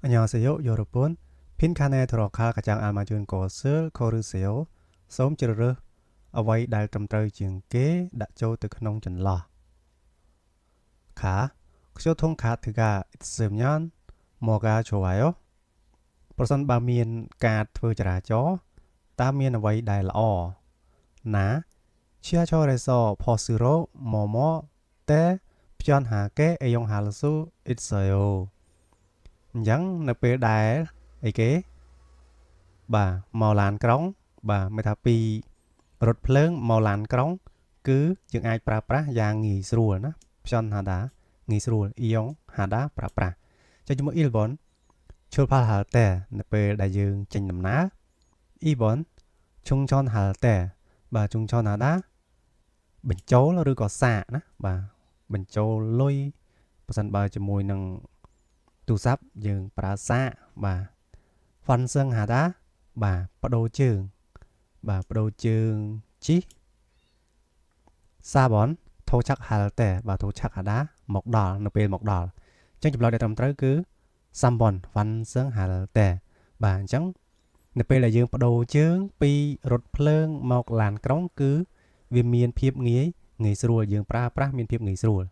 안녕하세요, 여러분. 빈칸에 들어갈 가장 알맞은 것을 고르세요. សូមជ្រើសរើសអ្វីដែលត្រឹមត្រូវជាងគេដាក់ចូលទៅក្នុងចន្លោះ 가 교통카드가 있으면 뭐가 좋아요? ប្រសិនបើមានកាតធ្វើចរាចរណ៍តើមានអ្វីដែលល្អ 나 지하철에서 버스로 뭐뭐 때 편하게 이용할 수 있어요. អញ្ចឹងនៅពេលដែលអីគេបាទមកឡានក្រុង បាទមានថាពីរថភ្លើងមកឡានក្រុង គឺយើងអាចប្រើប្រាស់យ៉ាងងាយស្រួលណា 편하다 ងាយស្រួល 이용하다 ប្រើប្រាស់ចុះជាមួយ 1번 출발할 때 នៅពេលដែលយើងចេញដំណើរ 2번 충전할 때 បាទ 충전하다 បញ្ចូលឬក៏សាកណាបាទបញ្ចូលលុយប្រសិនបើជាមួយនឹងទូរស័ព្ទយើងប្រើសាកបាទ 환승하다 បាទបដូរជើងបាទបដូរជើងជិះ 4번 도착할 때 បាទ 도착하다 មកដល់នៅពេលមកដល់អញ្ចឹងចម្លើយដែលត្រឹមត្រូវគឺ 3번 환승할 때 បាទអញ្ចឹងនៅពេលដែលយើងបដូរជើងពីរថភ្លើងមកឡានក្រុងគឺវាមានភាពងាយងាយស្រួលយើងប្រើប្រាស់មានភាពងាយស្រួល។